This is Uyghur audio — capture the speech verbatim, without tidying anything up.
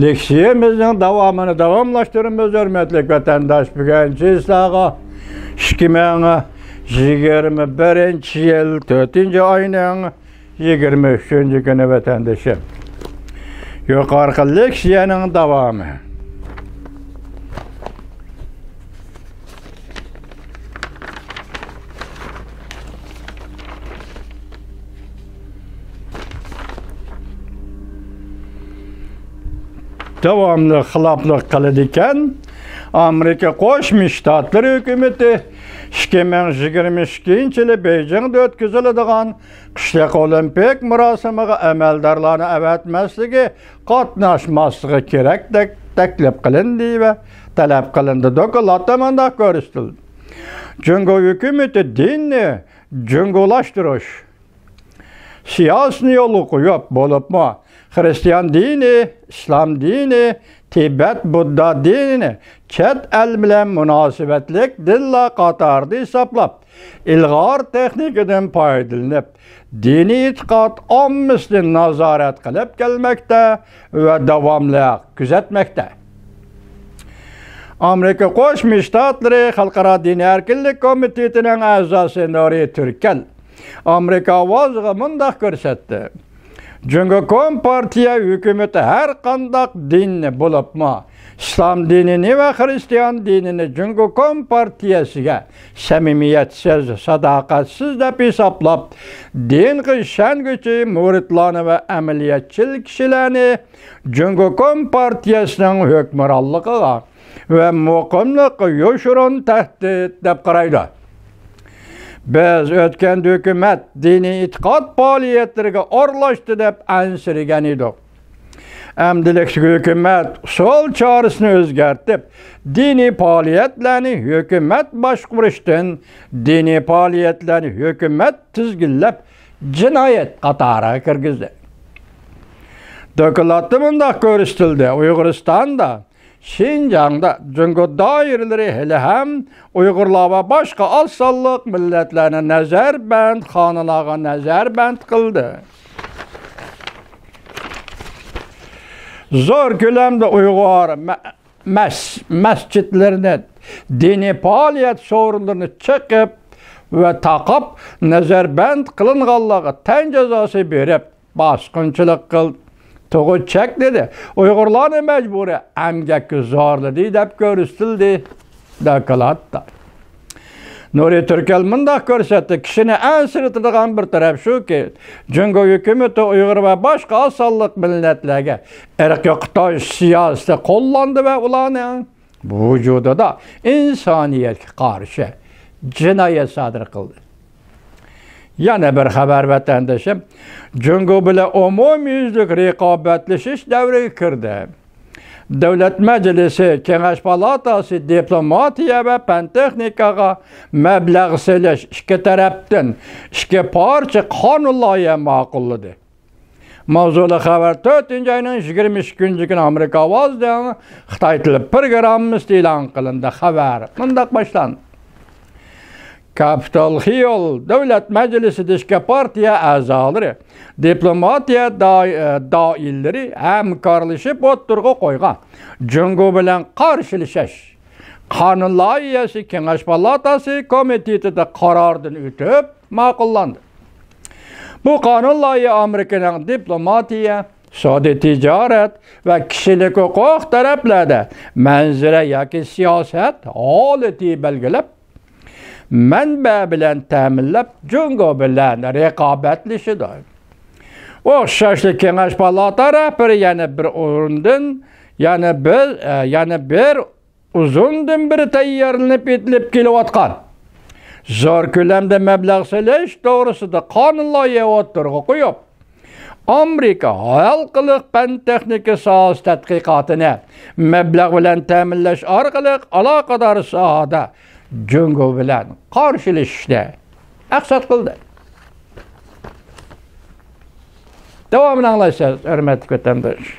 لېكسىيەمىزنىڭ داۋامىنى داۋاملاشتۇرىمىز، ھۆرمەتلىك ۋەتەنداش. بۈگۈنچە سىلەرگە ئىككى مىڭ يىگىرمە بىرىنچى يىل تۆتىنچى ئاينىڭ يىگىرمە ئۈچىنچى كۈنى، ۋەتەندىشىم. يۇقىرىقى لېكسىيەنىڭ داۋامى. داۋاملىق خىلاپلىق قىلىدىكەن. ئامېرىكا قوشما شتاتلىرى ھۆكۈمىتى ئىككى مىڭ يىگىرمە ئىككىنچى يىلى بېيجىڭدا ئۆتكۈزۈلىدىغان قىشلىق ئولىمپىك مۇراسىمىغا ئەمەلدارلارنى ئەۋەتمەسلىكى، قاتناشماسلىقى كېرەكتەك تەكلىپ قىلىندى ۋە تەلەپ قىلىندى. دوكلاتتا مۇنداق كۆرسىتىلدى: جۇڭگو ھۆكۈمىتى دىننى جۇڭگولاشتۇرۇش سىياسىتىنى يولغا قويۇپ، بولۇپمۇ خىرىستىيان دىنى، ئىسلام دىنى، تىبەت بۇددا دىنىنى چەت ئەل بىلەن مۇناسىۋەتلىك دىنلار قاتارىدا ھېسابلاپ، ئىلغار تېخنىكىدىن پايدىلىنىپ، دىنىي ئېتىقاد ئاممىسىنى نازارەت قىلىپ كەلمەكتە ۋە داۋاملىق كۆزەتمەكتە. ئامېرىكا قوشما شتاتلىرى خەلقئارا دىنىي ئەركىنلىك كومىتېتىنىڭ ئەزاسى نۇرى تۈركەل ئامېرىكا ئاۋازىغا مۇنداق كۆرسەتتى: جۇڭگو كومپارتىيە ھۆكۈمىتى ھەر قانداق دىننى، بولۇپمۇ ئىسلام دىنىنى ۋە خىرىستىيان دىنىنى جۇڭگو كومپارتىيەسىگە سەمىمىيەتسىز، ساداقەتسىز دەپ ھېسابلاپ، دىنغا ئىشەنگۈچى مۇرىتلارنى ۋە ئەمەلىيەتچىل كىشىلەرنى جۇڭگو كومپارتىيەسىنىڭ ھۆكۈمرانلىقىغا ۋە مۇقىملىققا يوشۇرۇن تەھدىت دەپ قارايدۇ. بىز ئۆتكەندە ھۆكۈمەت دىنىي ئېتىقاد پائالىيەتلىرىگە ئارىلاشتى دەپ ئەنسىرىگەن ئىدۇق. ئەمدىلىكتىكى ھۆكۈمەت ئۇسۇل چارىسىنى ئۆزگەرتىپ، دىنىي پائالىيەتلەرنى ھۆكۈمەت باشقۇرۇشتىن، دىنىي پائالىيەتلەرنى ھۆكۈمەت تىزگىنلەپ، جىنايەت قاتارىغا كىرگۈزدى. دوكلاتتا مۇنداق كۆرسىتىلدى: ئۇيغۇرىستاندا، شىنجاڭدا جۇڭگو دائىرىلىرى ھېلىھەم ئۇيغۇرلار ۋە باشقا ئاز سانلىق مىللەتلەرنى نەزەربەند، خانىلارغا نەزەربەند قىلدى. زور كۆلەمدە ئۇيغۇر مە-، مەس-، مەسچىتلىرىنى، دىنىي پائالىيەت سورۇنلىرىنى چېقىپ ۋە تاقاپ، نەزەربەند قىلىنغانلارغا تەن جازاسى بېرىپ، باسقۇنچىلىق قىلدى، تۇغۇت چەكلىدى، ئۇيغۇرلارنى مەجبۇرىي ئەمگەككە زورلىدى دەپ كۆرسىتىلدى دوكلاتتا. نۇرى تۈركەل مۇنداق كۆرسەتتى: كىشىنى ئەنسىرىتىدىغان بىر تەرەپ شۇكى، جۇڭگو ھۆكۈمىتى ئۇيغۇر ۋە باشقا ئاز سانلىق مىللەتلەرگە ئىرقىي قۇتۇلۇش سىياسىتى قوللاندى ۋە ئۇلارنىڭ ۋۇجۇدىدا ئىنسانىيەتكە قارشى جىنايەت سادىر قىلدى. يەنە بىر خەۋەر، ۋەتەندىشىم. جۇڭگو بىلەن ئومۇميۈزلۈك رىقابەتلىشىش دەۋرىگە كىردى. دۆلەت مەجلىسى، كېڭەش پالاتاسى دىپلوماتىيە ۋە پەن تېخنىكىغا مەبلەغ سېلىش ئىككى تەرەپتىن ئىككى پارچە قانۇن لايىھە ماقۇللىدى. ماۋزۇلۇق خەۋەر تۆتىنچى ئاينىڭ يىگىرمە ئىككىنچى كۈنى ئامېرىكا ئاۋازىنىڭ خىتاي تىلى پروگراممىسىدا ئېلان قىلىندى. خەۋەر مۇنداق باشلاندى: كاپىتول خىيول دۆلەت مەجلىسىدىكى پارتىيە ئەزالىرى، دىپلوماتىيە دائىرىلىرى ھەمكارلىشىپ ئوتتۇرىغا قويغان جۇڭگو بىلەن قارشىلىشىش قانۇن لايىھەسى كېڭەش پالاتاسى كومىتېتىدا قاراردىن ئۆتۈپ ماقۇللاندى. بۇ قانۇن لايىھە ئامېرىكىنىڭ دىپلوماتىيە، سودا تىجارەت ۋە كىشىلىك ھوقۇق تەرەپلەردە مەنزىرە ياكى سىياسەت ھالىتى بەلگىلەپ، مەنبە بىلەن تەمىنلەپ، جۇڭگو بىلەن رىقابەتلىشىدۇ. ئوخشاشلا كېڭەش پالاتا رەھبىرى يەنە بىر ئورۇندىن، يەنە بىر، ئە، يەنە بىر ئۇزۇندىن بېرى تەييارلىنىپ ئېتىلىپ كېلىۋاتقان زور كۆلەمدە مەبلەغ سېلىش توغرىسىدا قانۇن لايىھە ئوتتۇرىغا قويۇپ، ئامېرىكا ھالقىلىق پەن تېخنىكا ساھەسى تەتقىقاتىنى مەبلەغ بىلەن تەمىنلەش ئارقىلىق ئالاقىدار ساھەدە جۇڭگو بىلەن قارشىلىشىشنى مەقسەت قىلدى. داۋامىنى ئاڭلايسىز، ھۆرمەتلىك ۋەتەنداش.